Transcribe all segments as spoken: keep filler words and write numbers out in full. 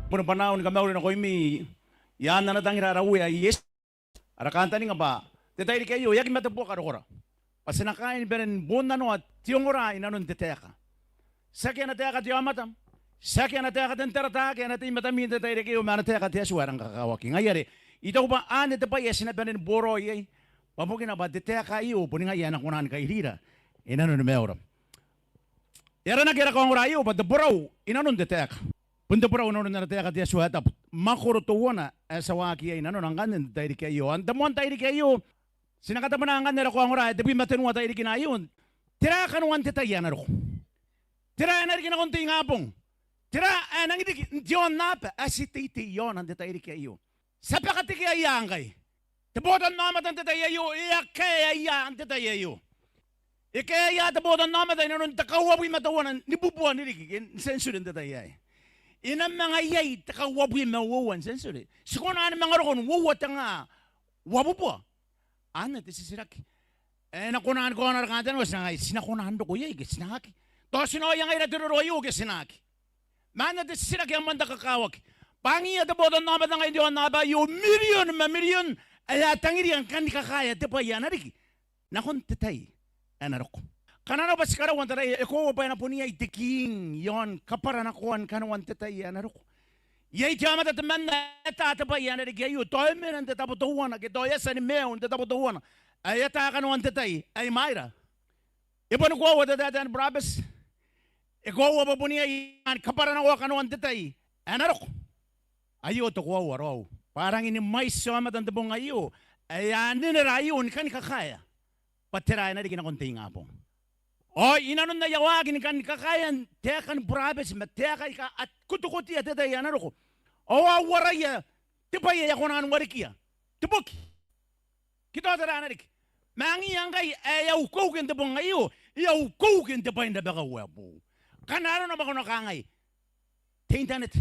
Bon bwanaau ni kamauri nakoimi i aan ana tangira ara Uea Iesu. Ara kantaninga bwa te tairiki aio e aki mate buaka rokora, bwa ti na kaai ni bane ni bonnanoa te ongora i nanon te taeka. Tiaki ana taeka te aomata, tiaki ana taeka te taratara ake a na tei i matami n te tairiki aio, ma ana taeka te Atua ae rang kakawaki. Ngaia are I taku bwa anne te bwai ae ti na bane ni boraoi iai, bwa bukina bwa te taeka aio boni ngaia ae na kona ni kairira i nanoni maiura. E aranaki ara kaongora aio bwa te borau i nanon te taeka. Bon te borau i nanon ana taeka te Atua ae tabu. Mwakoro teuana ae ti a waaki iai nanona ngkanne n te tairiki aio. Ao n te moan tairiki aio ti na katabwena ngkanne ara kaongora ae tebwi ma tenua tairikina aio. Tera kanoan te tai ae na roko? Tera ae na riki nakon te ingabong? Tera ae nangi riki n te aonnaba ae ti teitei i aona n te tairiki aio? Ti a bakatekeaia ngkai te botannaomata n te tai aio, e a kaea ia n te tai aio. E kaea ia te botannaomata i nanon te kauabwi ma teuana ni bubua n ririki ke n tienture n te tai aei. E na manga iai te kauabwi ma uoua n tienture. Ti kona ni manga roko n uoua tenga uabubua? Anne te titiraki ae e na kona ni kaona ara kantaninga bwa ti na kangai, ti na kona n roko iai ke ti na aki? Tao ti na oia ngaira te roro aio ke ti na aki? Ma anne te titiraki ae moan te kakawaki. Bwa angiia te botannaomata ngkai n te aonnaba aio, mirion ma mirion ae a tangiria ngkanne ni kakaea te bwai ae na riki nakon te tai ae na roko. Ngkana arona bwa ti karaua n taraia, e koaua bwa e na bon iai te kiing i aon kabwaranakoan kanoan te tai ae na roko. Iai te aomata temanna ae ataa te bwai ae na riki aio, tao e mena n te tabo teuana ke tao e a tia ni maiu n te tabo teuana ae ataa kanoan te tai ae imwaira. E boni koaua te taetae ni burabeti. E koaua bwa bon iai ae kabwaranakoa kanoan te tai ae na roko. Aio te koaua raou, bwa a rangi ni mwaiti aomata n te bong aio ae a anenera aio ni kani kakaea bwa tera ae na riki nakon te ingabong. Ao i nanon aia waaki ni kani kakaea n taeka ni burabeti ma taeka aika a kotokotoa te tai ae na roko, ao a uaraia te bwai ae a kona n warekia, te boki, ke tao tera ae na riki. Ma angiia ngkai ae e a ukeuke n te bong aio, e a ukeuke n te bwai n rabakau ae boou. Ngkana arona bwa ko na kangai, te internet.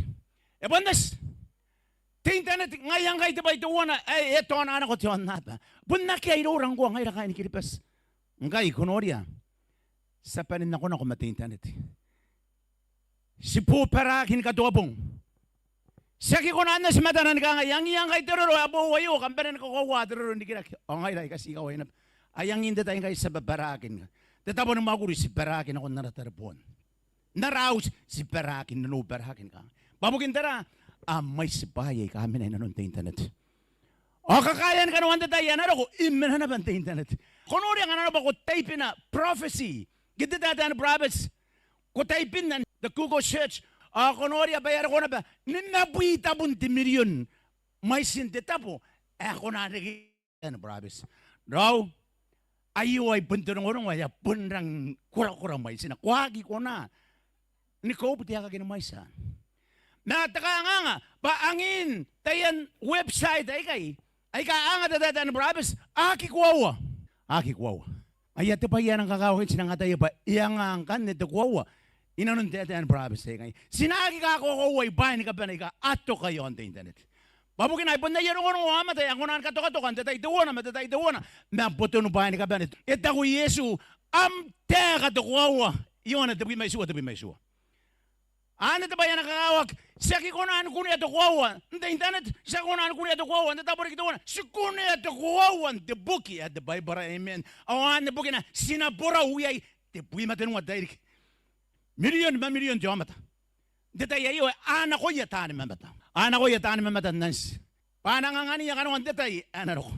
E bon eti, te internet ngaia ngkai te bwai teuana ae e taona nako te aonnaba. Bon akea iroura ngkoa ngaira kaain Kiribati. Ngkai ko noria, ti a bane n nakonako ma te internet. Ti bobaraki ni katoa bong. Ti aki kona n eti matana ni kangai, angiia ngkai te roro ae boou aio, kam bane ni kakoaua te roro n rikirake. Ao ngaira aika ti ikawai naba, ai angiin te tai ngkai ti a babaraki n te tabo ni mwakuri, ti baraki nakon ara tareboon, n ara auti, ti baraki, nanou baraki ni kangai. Bwa bukin tera? A mwaiti bwaai aika mena i nanon te internet. Ao kakaean kanoan te tai ae na roko e mena naba n te internet. Ko noria ngkana arona bwa ko taibina prophecy ke te taetae ni burabeti, ko taibinna n te Google search, ao ko noria bwa e a roko naba nimabwi tabun te mirion mwaitin te tabo ae kona n reke n te taetae ni burabeti. Raou, aio ai bon te rongorongo ae a bon rangi ni korakora mwaitina. Ko aki kona ni kaubutiakaki ni mwaiti anne. Ma te kanganga bwa angiin taian website aikai aika anga te taetae ni burabeti, a aki koaua. A aki koaua. Ngaia te bwai ae nang kakawaki, ti nang ataia bwa e anga ngkanne te koaua i nanon taetae ni burabeti aikai. Ti na aki kakoauai bwaai ni kabane aika a toka i aon te internet. Bwa bukina ae bon aia rongorongo aomata ae a kona ni katokatoka n te tai teuana ma te tai teuana ma botonu bwaai ni kabane. E taku Iesu, am taeka te koaua. Ioane tebwi ma itiua, tebwi ma itiua. Anne te bwai ae na kakawaki. Ti aki kona ni kunea te koaua n te internet, ti aki kona ni kunea te koaua n te tabo riki teuana, ti kunea te koaua n te boki ae te Baibara. Amen. Ao anne bukina ti na borau iai tebwi ma tenua te tairiki. Mirion ma mirion te aomata n te tai aio ae a nakoia taani mamata. A nakoia taani mamata n anti bwa a nang angania kanoan te tai ae na roko.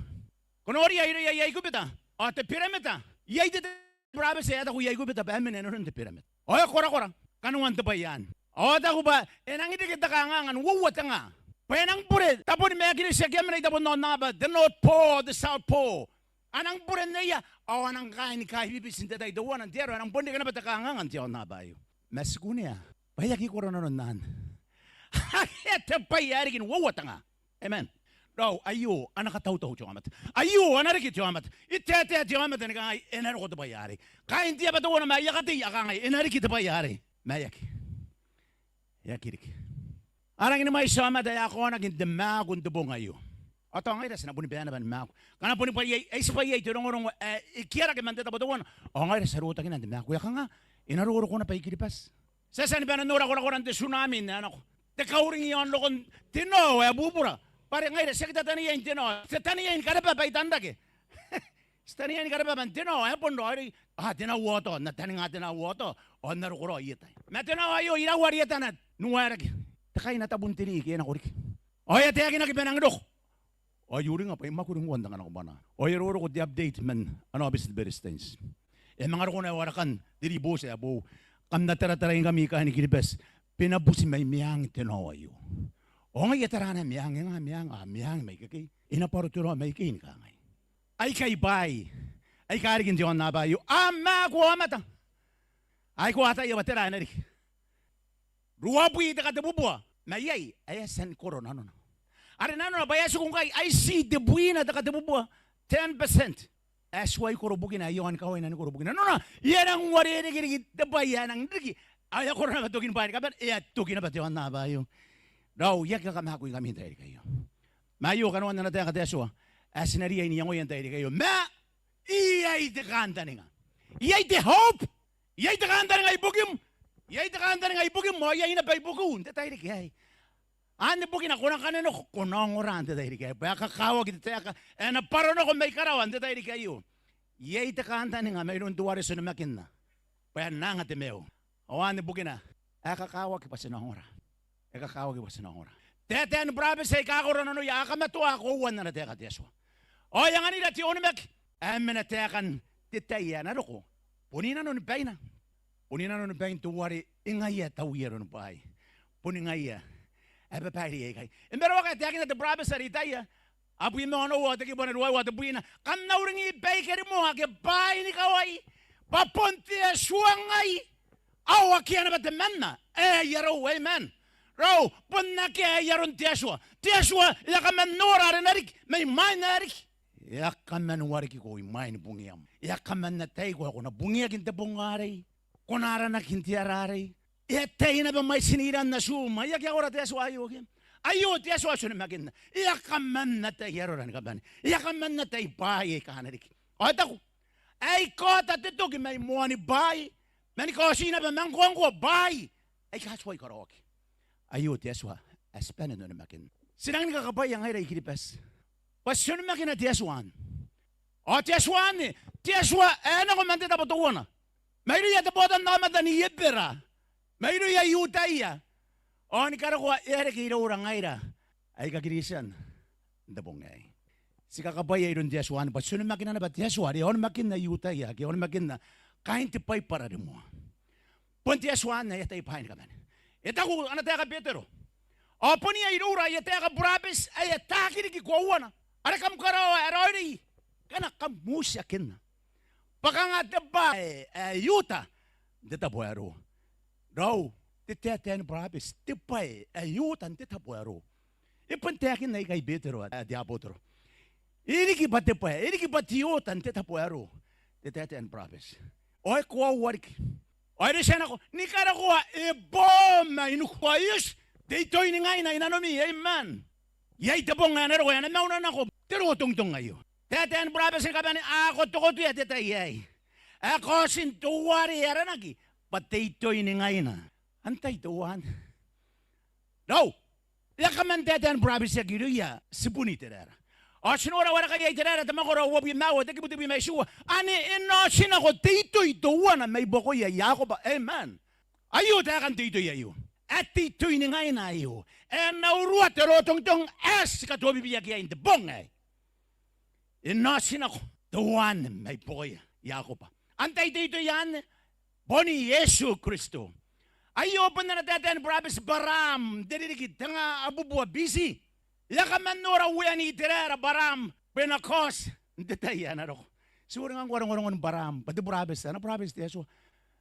Ko noria irouia I-Aikubita ao te piramita. Iai te taetae ni burabeti ae taku I-Aikubita bwa e mena i nanon te piramita. Ao e korakora kanoan te bwai anne. Ao e taku bwa e nangi reke te kanganga n uoua tenga. Bwa e nang bure taboni Maekiretia ake a mena i tabon aonnaba, the North Pole, the South Pole. A nang bure nneia, ao a nang kaai ni kaibibiti n te tai teuana n te aro ae e nang bon reke naba te kanganga n te aonnaba aio. Ma ti kunea bwa e aki koro nanon anne. Akea te bwai ae riki n uoua tenga. Amen. Raou, aio ana katautau te aomata. Aio ana reke te aomata. E taetae te aomata ni kangai e na roko te bwai arei. Kaain te aba teuana ma aia katei a kangai e na riki te bwai arei. Ma e aki. E aki riki. A rangi ni mwaiti aomata ae a kaonaki n te maaku n te bong aio. Ao tao ngaira ti na boni bae naba ni maaku. Ngkana boni bwa iai, ae ti bwa iai te rongorongo ae e kiarake man te tabo teuana, ao ngaira ti a rotakina n te maaku. E a kanga? E na roroko naba I-Kiribati. Ti a tia ni bane n nora korakoran te tsunami n ae nako. te kauring i aon rokon te nao ae bubura. Bwa are ngaira ti aki tataniai n te nao. Ti tataniai ni karebaba i tanrake. Ti tataniai ni karebaba n te nao ae bon raoiroi. A, te nao aoto, N na taninga te nao aoto ao N na roko raoi i eta. Ma te nao aio iraua rietana n uaerake. Te kaina tabun te ri ke e nako riki. Ao e a taekinaki bwa e nang roko. Ao I uringa bwa I mwakuri ngkoa n anga nako bwanaa. Ao e a roroko te update man ana aobiti te Beretitenti. E a manga roko naba warekan te ribooti ae boou. Kam na tarataraingkami kaaini Kiribati bwa e na buti mai meang te nao aio. Ao ngaia taraana meang, e nga meang, a meang mai ikekei. E na bwaro te nao mai ikei ni kangai. Aikai bwaai aika riki n te aonnaba aio a maaku aomata. Ai ko ataia bwa tera ae na riki. Ruabwi te katebubua mai iai ae a tia ni koro nanona. Are nanona bwa e a tiku ngkai ai ti tebwina te katebubua, ten percent, ae tuai koro bukina, ae e aoni kawaina ni koro bukina. Nanona e a nang uarereke riki te bwai ae e nang riki. Ao e a koro naba tokin bwaai ni kabane, e a toki naba te aonnaba aio. Raou, I aki kakamaakuingkami n tairiki aio. Ma aio kanoan ana taeka te Atua ae ti na riai n iangoia n tairiki aio. Ma iai te kantaninga. Iai te hope. Iai te kantaninga ibukim. Iai te kantaninga ibukim ao iai naba ibukiu n te tairiki aei. Anne bukina ko na kanenoko, ko na ongora n te tairiki aei. Bwa e kakawaki te taeka ae na bwaro nako mai karawa n te tairiki aio. Iai te kantaninga mairoun teuare ti onimakinna bwa e na anga te maiu. Ao anne bukina ae kakawaki bwa ti na ongora. E kakawaki bwa ti na ongora. Taetae ni burabeti aika koro nanoia a kamatoa koauan ana taeka te Atua. Ao e anganira te onimaki ae mena taekan te tai ae na roko. Bon i nanoni baina. Bon i nanoni bain teuare e ngaia taui aron bwaai. Boni ngaia ae babaire iai ikai. E maraoaka ae taekinna te burabeti are Itaia. Abwi ma onoua ao te kibu ae ruaiwa ao tebwina. Kam na uringi baike rimoa ake bwaai ni kawai. Bwa bon te Atua ngai. Ao akea naba temanna ae ai arou, amen. Raou, bon akea ae ai aron te Atua. Te Atua e a kaman nora are na riki mai mwain ae riki. E a kaman warikiko i mwain bungiam. E a kaman ataiko ae ko na bungiaki n te bong arei. Ko na aranaki n te ara arei. E ataia naba mwaitin iran atum. Ai akea ora te Atua aio ke. Aio te Atua ae ti onimakinna. E a kaman atai arora ni kabane. E a kaman atai bwaai aika a na riki. Ao e taku ae I kaota te toki mai moani bwaai, ma ni kaoti naba ma ngkoangkoa bwaai aika tuai karaoaki. Aio te Atua ae ti bane n onimakinna. Ti rangi ni kakabwaia ngaira I-Kiribati bwa ti onimakina te Atua anne. Ao te Atua anne, te Atua ae nako man te tabo teuana. Mairouia te botannaomata n I-Ebera, mairouia I-Iutaia, ao ni karokoa e a reke iroura ngaira aika Kiritian n te bong aei. Ti kakabwaia iroun te Atua anne bwa ti onimakina naba te Atua are a onimakinna I-Iutaia ake a onimakinna kaain te Baibara rimoa. Bon te Atua anne ae atai bwaai ni kabane. E taku ana taeka Betero, ao bon iai iroura aia taeka burabeti ae ataaki riki koauana are kam karaoa ae raoiroi ngkana kam utiakinna. Bwa kanga te bwai ae I-Iuta n te tabo ae ruu. Raou, te taetae ni burabeti, te bwai ae I-Iuta n te tabo ae ruu. E bon taekinna ikai Betero ae te abotoro. E riki bwa te bwai, e riki bwa te I-Iuta n te tabo ae ruu te taetae ni burabeti. Ao e koaua riki. Ao e reitia nako ni karokoa e bo mainiku. Ao e oti te itoi ni ngaina i nanomi, amen. Iai te bong ae na roko ae na mauna nako te rotongitong aio. Taetae ni burabeti ni kabane, a kotokotoa te tai aei. Ae kaotin teuare e aranaki bwa te itoi ni ngaina. Antai teuanne? Raou, e a kaman taetae ni burabetiaki irouia tibun Iteraera. Ao ti nora warekaia Iteraera te mwakoro ae uabwi ma aua, te kibu tebwi ma itiua. Ane e na oti nako te itoi teuana mai buakoia Iakoba. Amen. Aio taekan te itoi aio. Ae te itoi ni ngaina aio. E na urua te rotongitong ae ti katobibiaki iai n te bong aei. E na oti nako teuanne mai buakoia Iakoba. Antai te itoi anne? Bon Iesu Kristo. Aio bon ana taetae ni burabeti Baraam n te ririki tenga abubua B C. E a kaman nora uean Iteraera Baraam bwa e na kaoti n te tai ae na roko. Ti uringa ngkoa rongorongon Baraam bwa te burabeti, ana burabeti te Atua.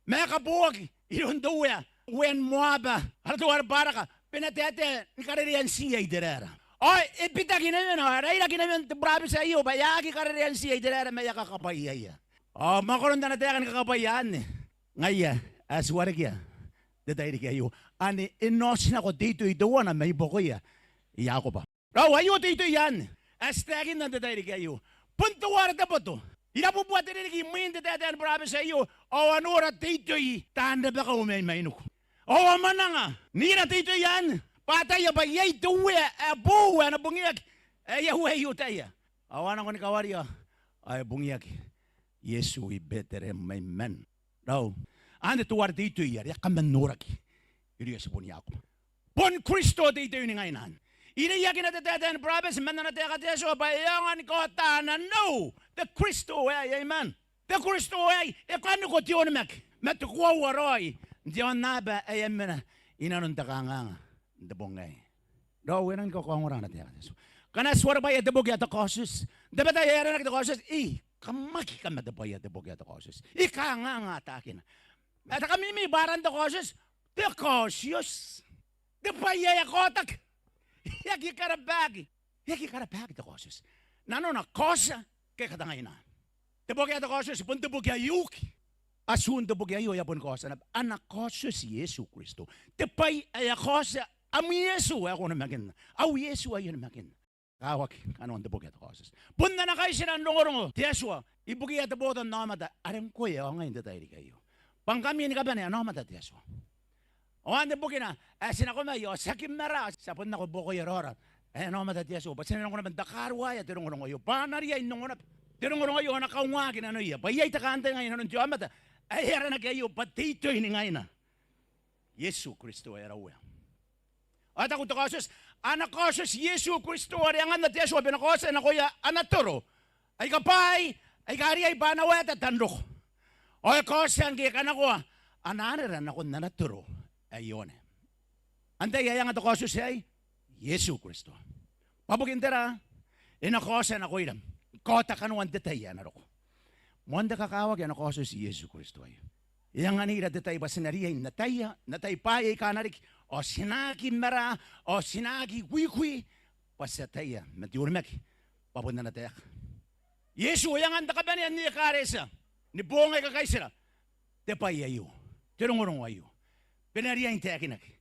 Ma e kaboaki iroun te uea, uean Moaba, ara teuare Baraka, bwa e na taetae ni karereantiia Iteraera. Ao e bitaki naba ao e rairaki naba te burabeti aio bwa e aki karereantiia Iteraera ma e a kakabwaiaia. Ao mwakoron ana taeka ni kakabwaia anne ngaia ae ti warekia n te tairiki aio. Ane e na oti nako te itoi teuana mai buakoia Iakoba. Raou, aio te itoi anne ae ti taekinna n te tairiki aio. Bon teuare Taboto, irabubua te ririki imwin te taetae ni burabeti aio, ao a nora te itoi taan rabakau mai mainiku. Ao a mwananga n ira te itoi anne bwa a ataia bwa iai te Uea ae boou ae na bungiaki, ae e a Uea I-Iutaia. Ao a nako ni kawaria ao e bungiaki Iesu i Betereem mai man. Raou, anne teuare te itoi are e a kaman noraki irouia tibun Iakobo. Bon Kristo te itoi ningaina anne. E reiakina te taetae ni burabeti man ana taeka te Atua bwa e aonga ni kaota nanou te Kristo aei, amen. Te Kristo aei e kaniko te onimaki ma te koaua raoi n te aonnaba ae e a mena inanon te kanganga n te bong aei. Raou, e rangi ni kakaongora ana taeka te Atua. Ngkana ti waribwaia te boki ae te Kaotioti, n tabetai ae aranaki te Kaotioti, e kamwaki kamatebwaia te boki ae te Kaotioti. E kanganga taakina. Ma te kamimi bwa aran te Kaotioti, te kaotioti. Te bwai ae e kaotaki. E aki karabaki. E aki karabaki te Kaotioti. Nanona kaotia ke katangaina. Te boki ae te Kaotioti bon te boki ae e uki. Atun te boki aio e a boni kaotia naba. Ana kaotioti Iesu Kristo. Te bwai ae e kaotia am Iesu ae ko onimakinna. Au Iesu ae I onimakinna. Kakawaki kanoan te boki ae te Kaotioti. Bon ana kaitira n rongorongo te Atua ibukiia te botannaomata are ngkoe ao ngai n te tairiki aio. Bwa ngkami ni kabane ana aomata te Atua. Ao anne bukina ae ti nako mai ao ti aki mara, ti a bon nako buakoia raora ae ana aomata te Atua bwa ti na nako naba n takaruaea te rongorongo aio. Bwa a na riai n ongo naba te rongorongo aio ao a na kaungaaki nanoia. Bwa iai te kantaninga inanon te aomata ae e aranaki aio bwa te itoi ningaina, Iesu Kristo ae ara Uea. Ao e taku te Kaotioti, ana kaotioti Iesu Kristo are anganna te Atua bwa e na kaotia nakoia ana toro aika bwaai aika a riai bwa a na waeta tan roko. Ao e kaotia ngke e kanakoa ana anera nakon ana toro ae Ioane. Antai ae anga te kaotioti aei? Iesu Kristo. Bwa bukin tera? E na kaotia nakoira ni kaota kanoan te tai ae na roko. Moan te kakawaki ana kaotioti Iesu Kristo aei. E anganira te tai bwa ti na riai n ataia, n atai bwaai aika a na riki, ao ti na aki mara, ao ti na aki kuikui, bwa ti ataia ma te onimaki bwa bon ana taeka. Iesu e angan te kabanea n ekaretia ni boong aika kaitira te bwai aio, te rongorongo aio, bwa e na riai n taekinaki.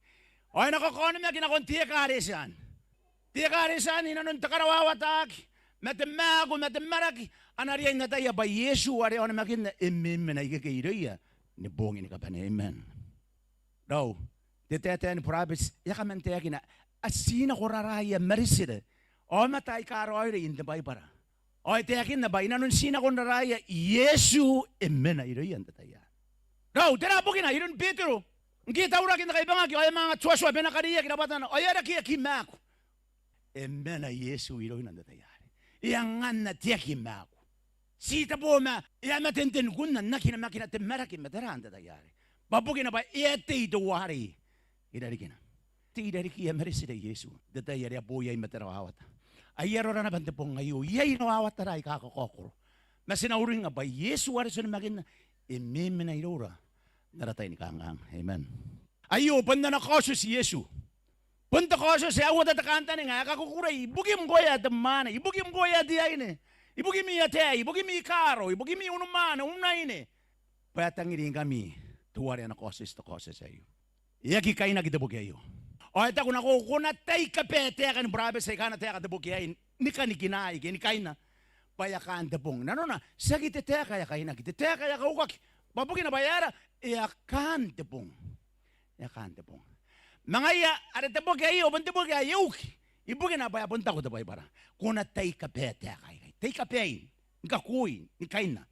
Ao e na kakaonimaki nakon te ekaretia anne. Te ekaretia anne inanon te karawawataki ma te maaku ma te maraki, a na riai n ataia bwa Iesu are a onimakinna e memena ikekei irouia ni boong ni kabane. Amen. Raou, te taetae ni burabeti e a kaman taekina ae ti nako raraia ma ritira aomata aika raoiroi n te Baibara. Ao e taekinna bwa inanon ti nako n raraia Iesu e mena irouia n te tai anne. Raou, tera bukina? Iroun Betero ngke e tauraki n te kaibangaki ao e manga tuatua bwa e na kareiaki rabwatana ao e a rake e aki maaku. E mena Iesu irouna n te tai arei. E anganna te aki maaku. Ti tabo ma e a matenten kunna n aki namakina te maraki ma tera n te tai arei. Bwa bukina bwa e a tei teuarei irarikina. Tei irarikiia ma ritira Iesu n te tai are e a bo iai ma te rawawata. Ai arora naba n te bong aio iai rawawatara aika kakaokoro. Ma ti na uringa bwa Iesu are ti onimakinna e memena iroura n ara tai ni kanganga. Amen. Aio bon ana kaotioti Iesu. Bon te kaotioti ae uota te kantaninga ae kakukurei ibukim ngkoe ae te mwaane, ibukim ngkoe ae te aine, ibukimi ataei, ibukimi kaaro, ibukimi unimwaane, unaine. Bwa e tangiringkami teuare ana kaotioti te kaotioti aio. E aki kainaki te boki aio. Ao e taku nakoiu ko na tai kabae taeka ni burabeti aika ana taeka te boki aei ni kanikinaai ke ni kaina. Bwa e a kaan te bong. Nanona tiaki te taeka ae kainaki, te taeka ae kaukaki. Bwa bukina bwa e aera? E a kaan te bong. E a kaan te bong. Ma ngaia are te boki aio bon te boki ae e uki. Ibukina bwa e a bon taku te Baibara, ko na tai kabae taeka aikai. Tai kabaei, ni kakoi, ni kaina.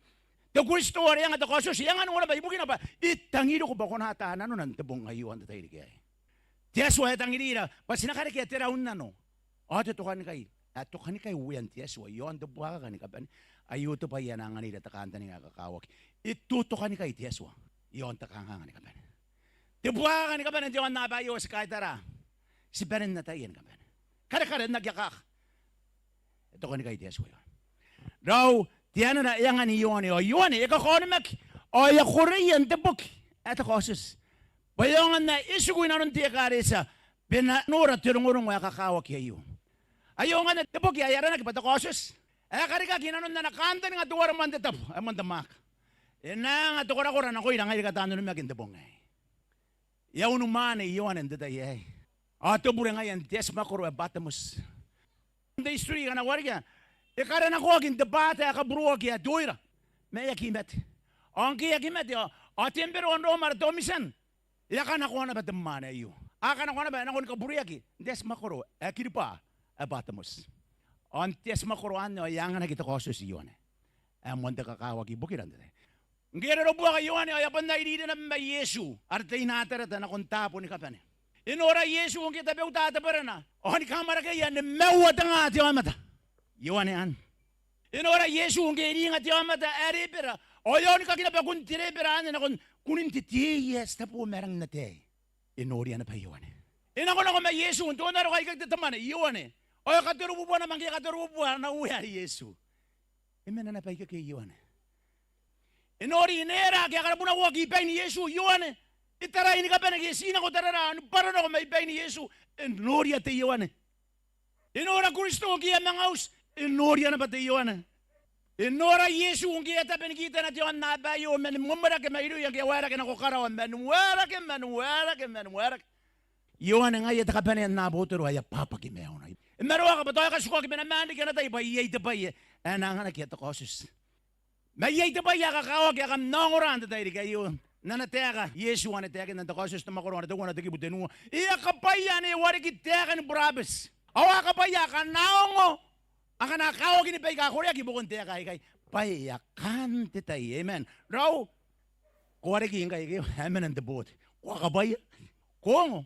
Te Kristo are e anga te kaotioti e anga nako naba ibukina bwa e tangiriko bwa ko na ata nanona n te bong aio ao n te tairiki aei. Te Atua e tangirira bwa ti na karekea te raunnano ao te tokanikai. E tokanikai Uean te Atua i aon te buakaka ni kabane. Aio te bwai ae na anganira te kantaninga ae kakawaki. E totokanikai te Atua i aon te kanganga ni kabane. Te buakaka ni kabane n te aonnaba aio ti kaitara, ti bane n ataia ni kabane. Karekare n aki akaka. E tokanikai te Atua i aona. Raou, te anera e angan Ioane, ao Ioane e kakaonimaki ao e a koreia n te boki ae te kaotioti bwa e aonga n ae e tiku inanon te ekaretia bwa e na nora te rongorongo ae kakawaki aio. Aio ngkanne te boki ae aranaki bwa te Kaotioti ae karikaki inanon ana kantaninga teuare moan te tabo ae moan te mwaaka. E na anga te korakora nakoira ngaira aika taan onimaki n te bong aei. E a unimwaane Ioane n te tai aei ao te bure ngaia n te atimwakoro ae Batemoti. N te history ngkana ko a riki, e karenakoaki n te bwaata ae kaburoaki ae te oira ma e aki mate. Ao ngke e aki mate ao, ao te embera n Rom are Tomitian e a kanakoa naba te mwaane aio. A kanakoa naba nakon kabureaki n te atimwakoro ae Kiribati ae Batimoti. Ao n te atimwakoro anne ao e anganaki te Kaotioti Ioane ae moan te kakawaki ibukira n te tai. Ngke e rorobuaka Ioane ao e a bon airire naba ma Iesu are te inatarata nakon taabo ni kabane. E nora Iesu ngke e tabeuta te berena ao ni kamwarakeia nimaua te nga te aomata. Ioane anne. E nora Iesu ngke e ringa te aomata ae rebera ao e aonikaki naba kun te rebera anne nakon kunin te tei ae titebo ma rangi n ataei. E noria naba Ioane. E nakonako ma Iesu n te onnaroka ikekei te temanna Ioane ao e katorobubua naba ngke e katorobubua ana uea are Iesu. E mena naba ikekei Ioane. E nori neera ake a karabunakoaki i bain Iesu Ioane. E tarai ni kabane ke e tii nako tarara ao ni bwaro nako mai bain Iesu. E noria te Ioane. E nora Kristo ngke e a manga uti. E noria naba te Ioane. E nora Iesu ngke e a tabe ni kitana te aonnaba aio mani mwemwerake mairouia ngke e a waerake nako karawa, mani waerake, mani waerake, mani waerake. Ioane ngaia te kabanea n abotoro ae e a bwabwaki maiuna. E maroaka bwa tao e katukaki ma e na maan riki ana tai bwa iai te bwai ae e na anganakia te Kaotioti. Ma iai te bwai ae kakawaki ae kam na ongora n te tairiki aio. N ana taeka Iesu ane taekinna n te Kaotioti, te mwakoro ae teuana, te kibu tenua. E a kabwaia ane e wareki taeka ni burabeti. Ao a kabwaia akana ongo, akana kawakini baika koreaki i buakon taeka aikai. Bwa e a kaan te tai. Amen. Raou, ko wareki ngkai ke ae mena n te booti. Ko a kabwaia? Ko ongo?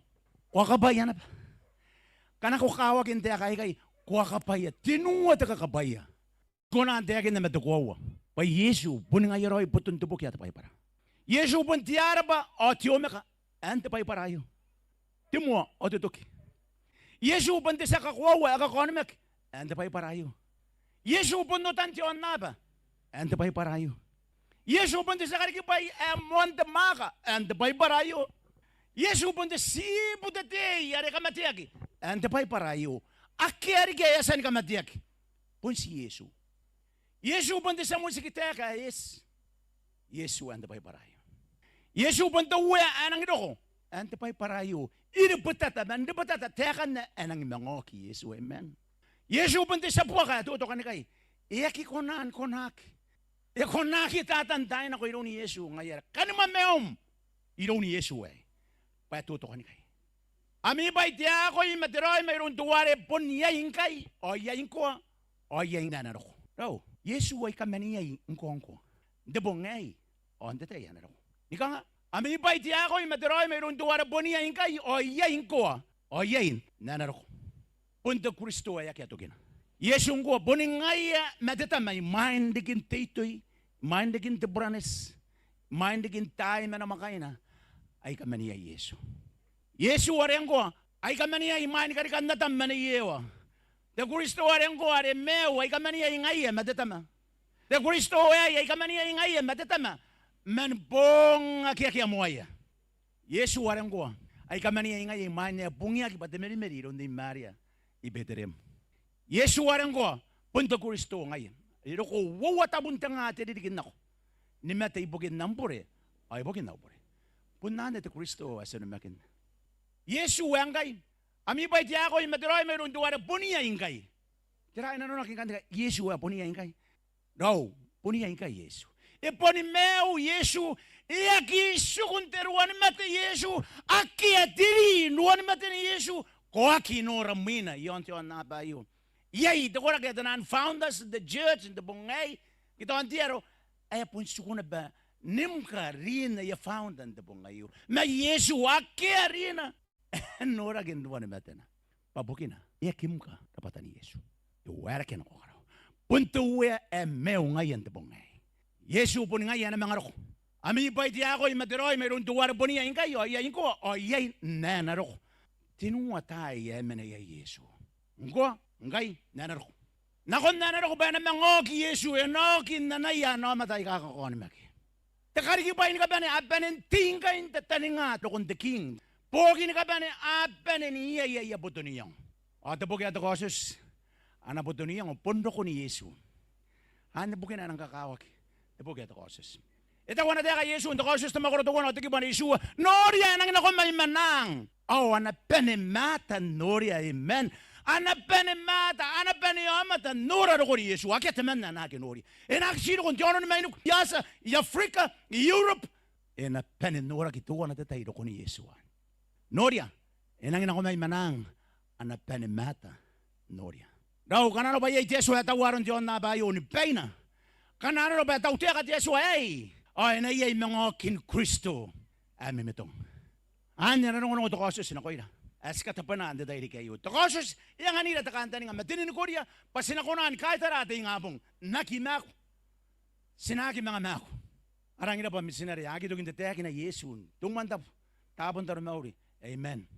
Ko a kabwaia naba? Ngkana ko kawaki n taeka aikai, ko a kabwaia? Tenua te kakabwaia. Ti kona n taekinna ma te koaua bwa Iesu boni ngaia raoi boton te boki ae te Baibara. Iesu bon te Arab'a ao te Omeka, ae n te Baibara aio. Te moa ao te toki. Iesu bon te tia kakoaua ae kakaonimaki, ae n te Baibara aio. Iesu bon otan te aonnaba, ae n te Baibara aio. Iesu bon te tia karikibwai ae moan te mwaaka, ae n te Baibara aio. Iesu bon te tibu te tei are kamateaki, ae n te Baibara aio. Akea riki ae a tia ni kamateaki. Bon ti Iesu. Iesu bon te tia motiki taeka ae eti. Iesu ae n te Baibara aio. Iesu bon te Uea ae nangi roko, ae n te Baibara aio. I ribetata, ma n ribetata taekan ae nangi manga oki Iesu, amen. Iesu bon te tia buaka ae totokanikai. E aki kona ni konaki. E konaki Tatan taai nako iroun Iesu, ngaia are kanimwa maium iroun Iesu aei. Bwa e totokanikai. Ami bwai te akoi ma te raoi mairoun teuare bon iai ngkai, ao iai ngkoa, ao iai n ae na roko. Raou, Iesu ai kaman iai ngkoangkoa, n te bong aei, ao n te tai ae na roko. Ni kanga, ami bwai te akoi ma te raoi mairoun teuare bon iai ngkai, ao iai ngkoa, ao iai n ae na roko. Bon te Kristo ae akea tokina. Iesu ngkoa boni ngaia ma te Tama imwain rikin te itoi, imwain rikin te buraneti, imwain rikin taai ma namwakaina, ai kaman iai Iesu. Iesu are ngkoa ai kaman iai imwain karikan Atam ma Nei Ewa. Te Kristo are ngkoa are maiu ai kaman iai ngaia ma te Tama. Te Kristo aei ai kaman iai ngaia ma te Tama man boong ake akea moaia. Iesu are ngkoa ai kaman iai ngaia imwain ae bungiaki bwa te merimeri iroun Nei Maria i Betereem. Iesu are ngkoa bon te Kristo ngaia. E roko uoua tabun te nga te ririki n nako, ni mate ibukin am bure ao ibukin au bure. Bon anne te Kristo ae ti onimakinna. Iesu ae ngkai, ami bwai te akoi ma te raoi mairoun teuare bon iai ngkai. Tera ae nanonaki ngkanne? Iesu ae bon iai ngkai. Raou, bon iai ngkai Iesu. E boni maiu Iesu. E aki tiku n te ruanimate Iesu. Akea te ri n ruanimaten Iesu. Ko aki nora mwina i aon te aonnaba aio. Iai te koraki ae te naan founders n te church n te bong aei, ke tao n te aro, ae bon tiku naba ni mka rin aia founder n te bong aio. Ma Iesu akea rina ae noraki n ruanimatena. Bwa bukina e aki mka rabwatan Iesu. E waerake nako karawa. Bon te Uea ae maiu ngaia n te bong aei. Iesu boni ngaia ae na manga roko. Ami bwai te akoi ma te raoi mairoun teuare bon iai ngkai, ao iai ngkoa, ao iai n ae na roko. Tenua taai ae mena iai Iesu. Ngkoa, ngkai, n ae na roko. Nakon ae na roko bwa e na manga oki Iesu, e na oki n anaia ana aomata aika kakaonimaki. Te karikibwai ni kabane a bane n tei ngkai n tataninga rokon te king. Boki ni kabane a bane n iai aia boto n iango. Ao te boki ae te Kaotioti, ana boto n iango bon rokon Iesu. Anne bukina ae nang kakawaki te boki ae te Kaotioti. E taku ana taeka Iesu n te Kaotioti, te mwakoro teuana ao te kibu ae itiua: Noria, e nangi nako mai manang. Ao a na bane mata n noria, amen. A na bane mata, a na bane aomata n nora rokon Iesu. Akea temanna ae na aki noria. E na aki ti roko n te aono ni mainiku, i Atia, i Aberika, i Europe. E na bane n noraki teuana te tai rokon Iesu anne. Noria, E nangi nako mai manang ana bane mata noria. Raou, ngkana arona bwa iai te Atua ae tau aron te aonnaba aio ni baina, ngkana arona bwa e tautaeka te Atua aei, ao e na iai manga okin Kristo ae mimitong. Anne ana rongorongo te Kaotioti nakoira ae ti katabwanaa n te tairiki aio. Te Kaotioti e anganira te kantaninga ma te ninikoria bwa ti na kona ni kaitara te ingabong n aki maaku. Ti na aki manga maaku. A rangi n rabwa mitinare, a aki toki n tataekina Iesu n te umwantabu, taabo n taromauri. Amen.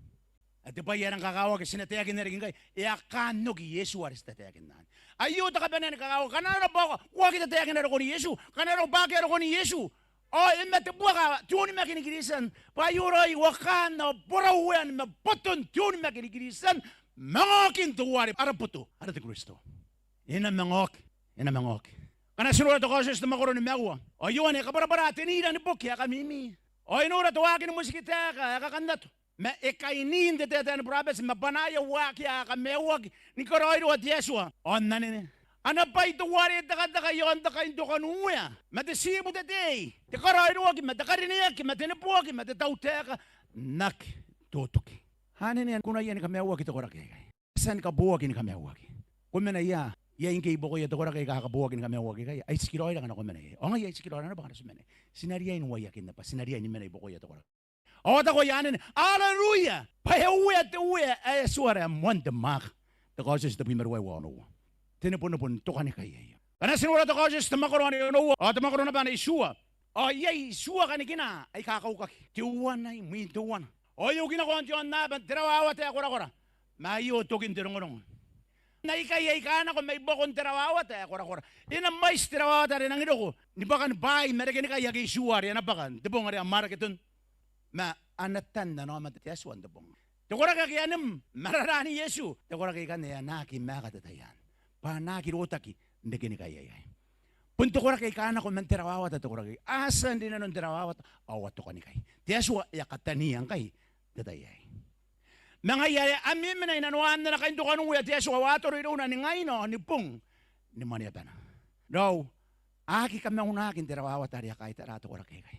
Ae te bwai ae rang kakawaki ti na taekinna riki ngkai, e a kaan oki Iesu are ti tataekinna anne. Aio te kabanea ni kakawaki, ngkana arona bwa ko aki tataekina rokon Iesu, ngkana arona bwa akea rokon Iesu, ao e mate buaka te onimaki ni Kristian, bwa aio raoi uakaan ao borauean ma boton te onimaki ni Kristian, manga okin teuare ara boto, ara te Kristo. E na manga oki, e na manga oki. Ngkana ti nora te Kaotioti te mwakoro nimaua, ao Ioane e kabwarabwara te niira ni boki ae kamimi. Ao e nora te waaki ni motikitaeka ae kakannato. Ma e kaini n te taetae ni burabeti ma bwanaia waaki aika a kamaiuaki ni karaoiroa te Atua ao n anene. Ana bwai teuare tekateka i aon te kaintokanuea ma te tibutetei, te karaoiroaki ma te karineaki ma te neboaki ma te tautaeka n aki totoki. Anene, kunaia ni kamaiuaki te koraki aikai. A tia ni kabooaki ni kamaiuaki. Ko mena ia, iai ngke i buakoia te koraki aika a kabooaki ni kamaiuaki ikai? Ai tikiraoi rake ngkana ko mena iai. Ao ngaia ai tikiraoi rake naba ngkana ti mena iai. Ti na riai n uaiakinna bwa ti na riai ni mena i buakoia te koraki. Ao a taku aia anene, Aleluia! Bwa e uea te Uea ae Atuara ae moan te mwaaka. Te Kaotioti tebwi ma ruaiwa onoua. Te nebonebo n tokanikai aio. Ngkana ti nora te Kaotioti te mwakoro ane onoua ao te mwakoro naba ane itiua, ao iai itiua kanikina aika kaukaki, teuana imwin teuana. Ao e uki nako aon te aonnaba n te rawawata ae korakora. Ma aio tokin te rongorongo. N aikai aika a nako mai buakon te rawawata ae korakora, e na mwaiti te rawawata are e nangi roko ni bwakan bwaai ma rekenikai ake itiua are a na bwaka n te bong are Amareketon. Ma a na tan ana aomata te Atua n te bong. Te koraki ake a nim ma raraan Iesu, te koraki aikanne a na aki maaka te tai anne, bwa a na aki rotaki n rekenikai aikai. Bon te koraki aika a nako man te rawawata te koraki aikai. A tia n rinanon te rawawata ao a tokanikai. Te Atua e a katania ngkai n te tai aei. Ma ngaia are a memena i nanoan ana kaintokanuea te Atua ao a toro irouna ni ngaina ao ni bung ni maneabana. Raou, a aki kamaunaaki n te rawawata are a kaitara te koraki aikai.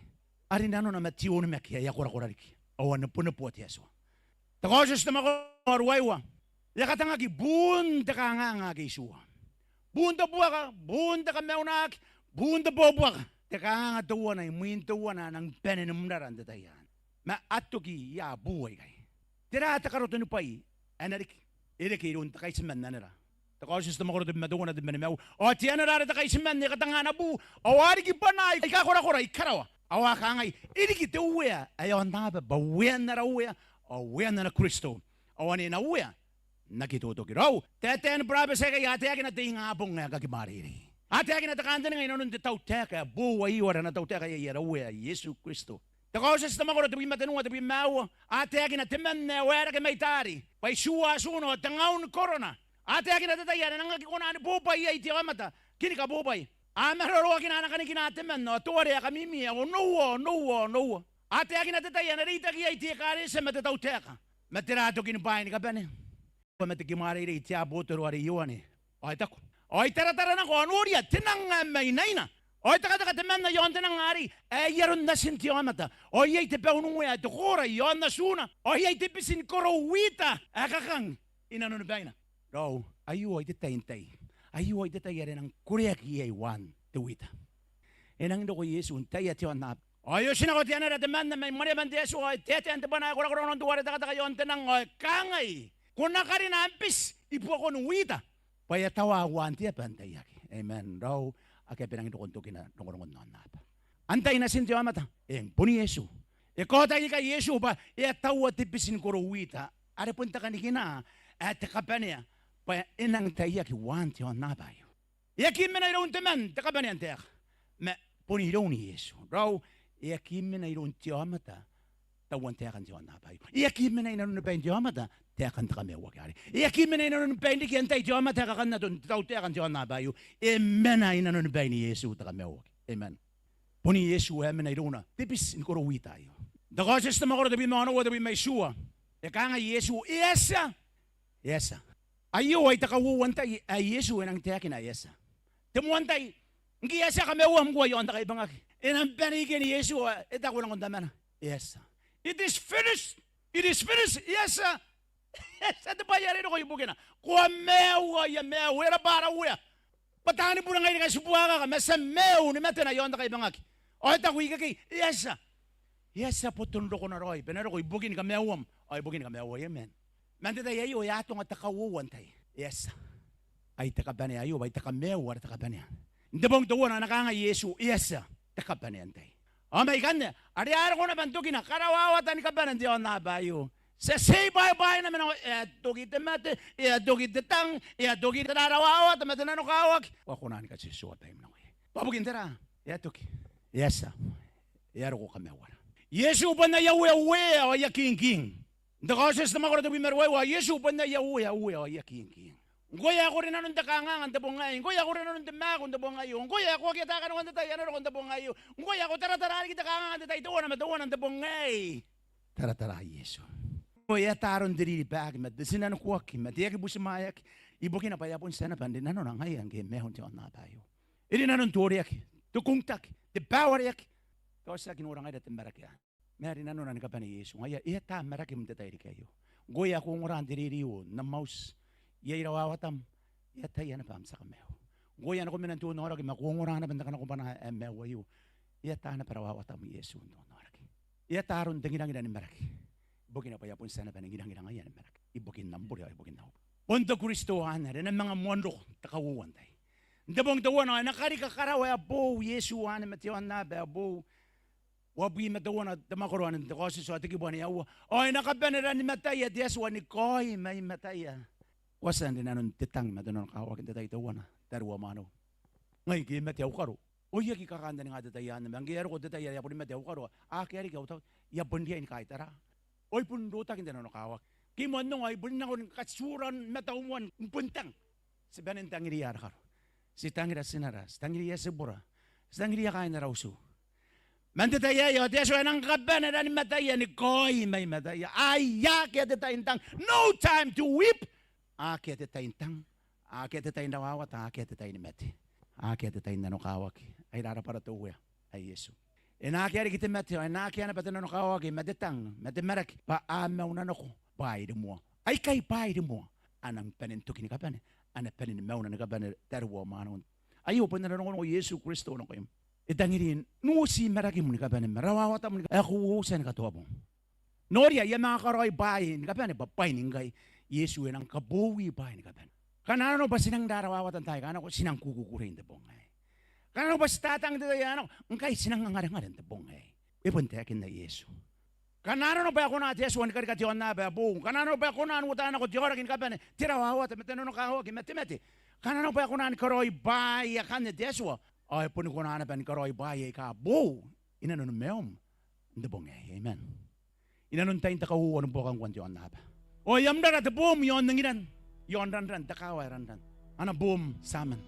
A rinanona ma te onimaki ae a korakora riki ao a neboneboa te Atua. Te Kaotioti te mwakoro ruaiwa. E a katangaki buun te kanganga ake itiua. Buun te buaka, buun te kamaunaaki, buun te bobuaka. Te kanganga teuana imwin teuana a nang bane ni mrara n te tai anne. Ma a toki ia buu aikai. Tera te karoto ni bwai ae na riki? E reke iroun te kaitiman anera. Te Kaotioti te mwakoro tebwi ma teuana, tebwi ma nimaua. Ao te anera are te kaitiman e katanga ana buu, ao a riki bwanaa aika korakora i karawa. Ao a kangai, E riki te Uea ae aonnaba bwa uean ara Uea ao uean ana Kristo, ao ane e na uea n aki totoki. Raou, taetae ni burabeti aikai a taekina te ingabong ae kakimwareirei. A taekina te kantaninga i nanon te tautaeka ae boou aio are ana tautaeka iai ara Uea Iesu Kristo. Te Kaotioti te mwakoro tebwi ma tenua, tebwi ma aua. A taekina temanna ae waerake mai taari bwa itiua atuna ao tengaun korona. A taekina te tai are e nang aki kona ni bobwai iai te aomata ke ni kabobwai. A maroroakina ana kanikina temanna ao teuare a kamimi ae onoua, onoua, onoua. A taekina te tai ae na reitaki iai te ekaretia ma te tautaeka. Ma tera tokin bwaai ni kabane? Ma te kimwareirei te abotoro are Ioane. Ao e taku, ao I taratara nako ao noria, te nang ae mainaina. Ao e tekateka temanna i aon te nang arei ae ai aron natin te aomata. Ao iai te baunuea ae te koora i aon atuna. Ao iai te biti ni korou wita ae kakang i nanoni baina. Raou, aio ai te tai n tai. Aio ai te tai are e nang koreaki iai uaan te wita. E nangi roko Iesu n taia te aonnaba. Ao e otinako te anera temanna mai maneaban te Atua, ao e taetae n te bwana ae korakora nakon teuare tekateka i aon te nang, ao e kangai, Ko na karina am biti i buakon wita, bwa e a tawa uaan te aba n taiaki. Amen. Raou, akea bwa e nangi roko n tokina rongorongon aonnaba. Antai natin te aomata? Eng, bon Iesu. E kaota ikai Iesu bwa e a taua te biti ni korou wita, are bon te kanikina ae te kabanea bwa e nang taiaki uaan te aonnaba aio. E aki mena iroun te man te kabanean taeka, ma bon iroun Iesu. Raou, e aki mena iroun te aomata tauan taekan te aonnaba aio. E aki mena i nanoni bain te aomata taekan te kamaiuaki arei. E aki mena i nanoni bain riki antai te aomata ae kakannato n te tautaeka n te aonnaba aio. E mena i nanoni bain Iesu te kamaiuaki. Amen. Bon Iesu ae mena irouna te biti ni korou wita aio. N te Kaotioti te mwakoro tebwi ma onoua, tebwi ma itiua, e kangai Iesu, E a tia. E a tia. Aio ai te kauoua n tai ae Iesu e nang taekina, E a tia. Te moan tai, ngke e a tia kamaiuam ngkoa i aon te kaibangaki, e nang bane ikeni Iesu ao e taku nakon Tamana, E a tia. It is finished. It is finished. E a tia. E a tia te bwai are e roko ibukina. Ko a maiu, I a maiu. E rab'a ara Uea? Bwa taani bure ngaira ngkai ti buakaka, ma ti a maiu ni matena i aon te kaibangaki. Ao e taku ikekei, e a tia. E a tia boton rokona raoi bwa e na roko ibukin kamaiuam ao ibukin kamaiuai. Amen. Man te tai aio e a atonga te kauoua n tai. E a tia. Ai te kabanea aio, ai te kamaiu are te kabanea. N te bong teuana e na kangai Iesu, e a tia, te kabanea n tai. Ao mai ikanne, are a roko naba n tokina karawawata ni kabane n te aonnaba aio. Ti a tei bwaibwaina ma nako, e a toki te mate, e a toki te tang, e a toki te rarawawata ma te nanokawaki. Ao a kona ni katiotioa baim nako iai. Bwa bukin tera? E a toki. E a tia. E a roko kamaiuara. Iesu bon aia Uea, Uea, ao aia King, King. N te Kaotioti, te mwakoro tebwi ma ruaiwa, Iesu bon aia Uea, Uea, ao aia King, King. Ngkoe ae ko rinanon te kanganga n te bong aei. Ngkoe ae ko rinanon te maaku n te bong aio. Ngkoe ae ko aki ataa kanoan te tai ae na roko n te bong aio. Ngkoe ae ko taratara riki te kanganga n te tai teuana ma teuana n te bong aei. Taratara Iesu. Ao e ata aron te riribaaki ma te tinanikuaki ma te aki butimwaeaki ibukina bwa e a bon tia naba n rinanona ngaia ngke e maiu n te aonnaba aio. E rinanon te oreaki, te kungutaki, te bawareaki. Tao ti aki nora ngaira te maraki anne. Ma e rinanona ni kabane Iesu. Ngaia e ata marakim n te tairiki aio. Ngkoe ae ko ongora n te rerio, n am auti, iai rawawatam, e ataia naba am tia kamaiu. Ngkoe ae ko mena n te onaoraki ma ko ongora naba n te kanakobwana ae maiu aio, e ata naba rawawatam Iesu n te onaoraki. E ata aron te ngirangira ni maraki ibukina bwa e a bon tia naba ni ngirangira ngaia ni maraki ibukin am bure ao ibukin au bure. Bon te Kristo anne are e na manga moan roko te kauoua n tai. N te bong teuana ao e na karika karawa ae boou Iesu anne ma te aonnaba ae boou. Uabwi ma teuana te mwakoro anne n te Kaotioti ao te kibu ae aua. Ao e na kabane rannimataia te Atua ni kaoi mai mataia. Ko a tia n rinanon te tang ma te nanokawaki n te tai teuana, tariu ao mwaneu? Ngai ngke e mate au karo, ao I aki kakantaninga te tai anne, ma ngke e a roko te tai are e a boni mate au karo, akea riki au tau, I a bon riai ni kaitara. Ao I bon rotaki n te nanokawaki. Ngke I moan ongo ao I boni nako ni katiura matau moa ni bon tang. Ti bane n tangiria ara karo. Ti tangira tinara, ti tangiria tibura, ti tangiria kaain ara utu. Man te tai aei ao te Atua e nang kabane rannimataia ni kaoi mai mataia. Ai akea te tai n tang. No time to weep. Akea te tai n tang. Akea te tai n rawawata, akea te tai ni mate. Akea te tai n nanokawaki. Ai rarabwa ara te Uea ae Iesu. E na akea riki te mate, ao e na akea naba te nanokawaki ma te tang ma te maraki, bwa a mauna nako bwaai rimoa. Aikai bwaai rimoa a nang bane n toki ni kabane, a na bane ni mauna ni kabane, tariu ao mwaneu. Aio bon ana rongorongo Iesu Kristo nakoim. E tangiri n uoti marakim ni kabane ma rawawatam ni kabane ae ko uoutia ni katoa bong. Noria, I a manga karaoi bwaai ni kabane bwa bwaai ni ngkai. Iesu e nang kaboui bwaai ni kabane. Ngkana arona bwa ti nang rarawawata n taai aika nako, ti nang kukukurei n te bong aei. Ngkana arona bwa ti tatang n te tai ae nako, ngkai ti nang angarengare n te bong aei. E bon taekinna Iesu. Ngkana arona bwa e kona te Atua ni karika te aonnaba ae boou, ngkana arona bwa e kona n uota nako te aoraki ni kabane, te rawawata ma te nanokawaki ma te mate, ngkana arona bwa e kona ni karaoi bwaai akanne te Atua, ao e boni kona naba ni karaoi bwaai aika boou inanon maium n te bong aei. Amen. Inanon tain te kauoua ni buakangkoa n te aonnaba. Ao e a mrara te boom i aon angiran, i aon ranran, te kaawa ae ranran. Ana boom tiaman.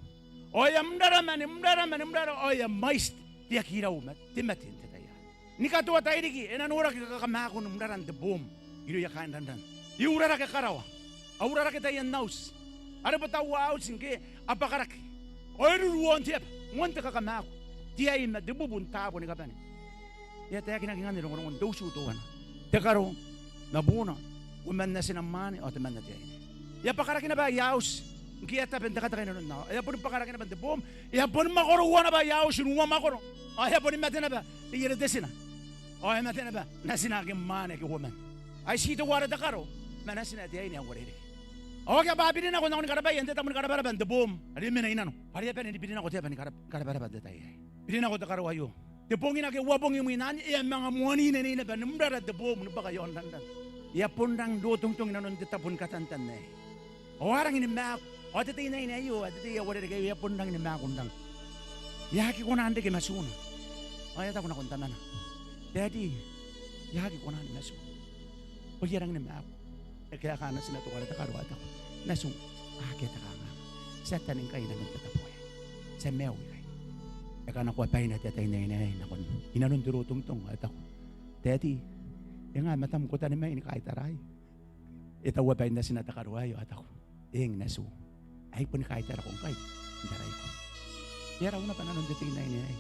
Ao e a mrara mani mrara mani mrara, ao e a mwaiti te aki rau ma te mate n te tai anne. Ni katoa tairiki e na noraki kakamaakun mraran te boom irouia kaain ranran. E urarake karawa, a urarake taian auti, a rebwetaua auti ngke a bwakarake. Ao e ruru i aon te aba, moan te kakamaaku, te ai ma te bubu n taabo ni kabane. E a taekinaki ngkanne rongorongon te utu teuana. Te karo ma buuna, uoman natina mwaane ao temanna te aine. E a bwakarake naba aia auti ngke e a tabe n tekateka inanon aoa. E a boni bwakarake naba n te boom, e a boni mwakoroua naba aia auti n uamwakoro. Ao e a boni mate naba neiere te tina. Ao e mate naba natina ake mwaane ake uoman. Ai ti teuare te karo ma natina te aine ae uarereke. Ao akea bwa a biri nako n nako ni karabaia n te tabo ni karabwarabwa n te boom are e mena i nano, bwa are e a bane ni biri nako te aba ni karab-, karabwarabwa n te tai aei. Biri nako te karo aio. Te bong ake uabong imwin anne e a manga moaninaine naba ni mrara te boom ni bwaka i aon ranran. E a bon rang rotongitong inanon te tabo ni katantan aei. Ao a rangi ni maaku, ao te teinnaine aio, ao te tei ae uarereke aio, e a bon rangi ni maaku n rang. E aki kona n reke matuna. Ao e a taku nakon tamana, "Daddy, I aki kona ni matu." Ao e a rangi ni maaku. E kaeka natina teuare te karo, e taku, "Natiu, akea te kanganga. Ti a tani ngkai inanon te tabo aei. Ti a maiu ikai." E kanakoa baina te teinnaine aei nakon, inanon te rotongitong, ao e taku, "Daddy, e nga matam ko tani mai ni kaitaraai?" E taua bain natina te karo aei ao e taku, "Eng natiu, ai boni kaitarako ngkai n taraiko." E a rau naba nanon te teinnaine aei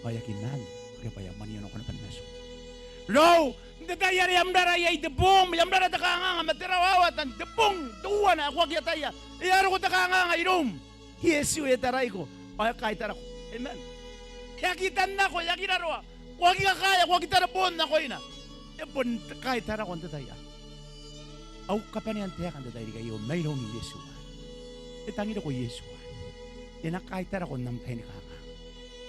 ao e aki maan, ke bwa e a mwanionako naba n matu. Raou, n te tai are am rara iai te boom, am rara te kanganga ma te rawawata n te bong teuana ae ko aki ataia. E a roko te kanganga iroum. Iesu e taraiko ao e kaitarako. Amen. E aki tannako, e aki raroa. Ko aki kakaea, ko aki tareboon nakoina. E bon kaitarako n te tai ae au kabanea n taeka n te tairiki aio mairoun Iesu. E tangiriko Iesu. E na kaitarako n am tai ni kanganga.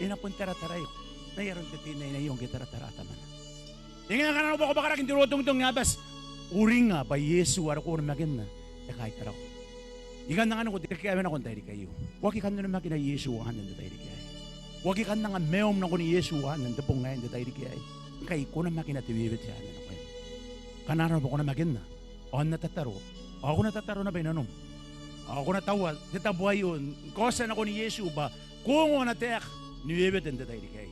E na bon tarataraiko n ai aron te teinnaine aio ngke e taratara tamana. E ngae ngkana ko bwakabwakaraki n te rotongitong ae bati, uringa bwa Iesu are ko onimakinna e kaitarako. I kan anganiko te kaewe nako n te tairiki aio. Ko aki kan onimakina Iesu anne n te tairiki aei. Ko aki kan anga maium nakon Iesu anne n te bong aei n te tairiki aei. Ngkai ko namakina te wewete anne nakoim. Ngkana arona bwa ko namakinna ao N na tataro. Ao ko na tataro naba i nanom. Ao ko na taua te tabo aio ni kaotia nakon Iesu bwa ko ongo ana taeka ni wewete n te tairiki aei.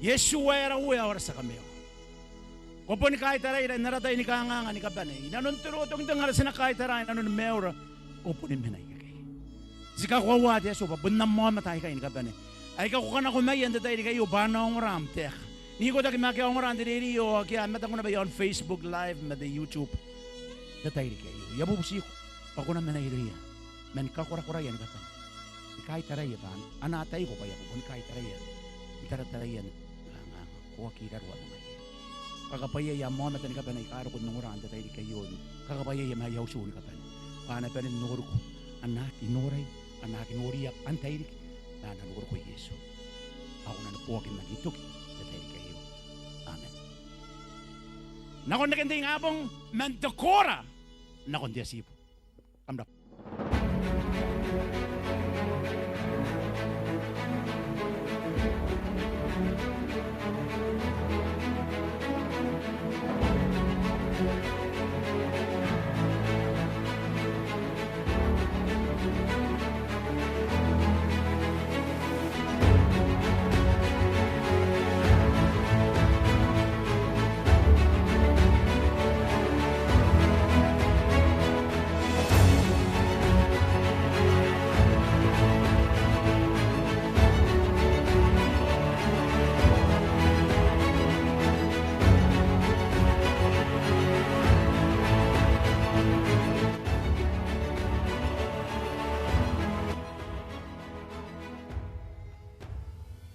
Iesu ae ara Uea ao ara tia kamaiu. Ko boni kaitaraira n ara tai ni kanganga ni kabane. I nanon te rotongitong are ti na kaitara i nanoni maiura, ko boni mena ikekei. Ti kakoaua te Atua bwa bon am aomata aikai ni kabane aika ko kanakomaia n te tairiki aio bwa a na ongora am taeka n ikotaki ma ake a ongora n te rerio ao ake a mataku naba i aon Facebook Live ma te YouTube n te tairiki aio. I a bubutiko bwa ko na mena irouia man kakorakoraia ni kabane, ni kaitaraia bwa a na ataiko bwa ko boni kaitaraia n tarataraia ni kanganga. Ko aki raroa ma ngaia. Kakabwaiaia am aomata ni kabane aika a roko n ongora n te tairiki aio. Kakabwaiaia ma aia utu ni kabane bwa a na bane n noriko, a na aki norai, a na aki noria an tairiki, ma a na noriko Iesu. Ao ko na neboaki n aki toki n te tairiki aio. Amen. Nakon reken te ingabong man te koora nakon te atibu.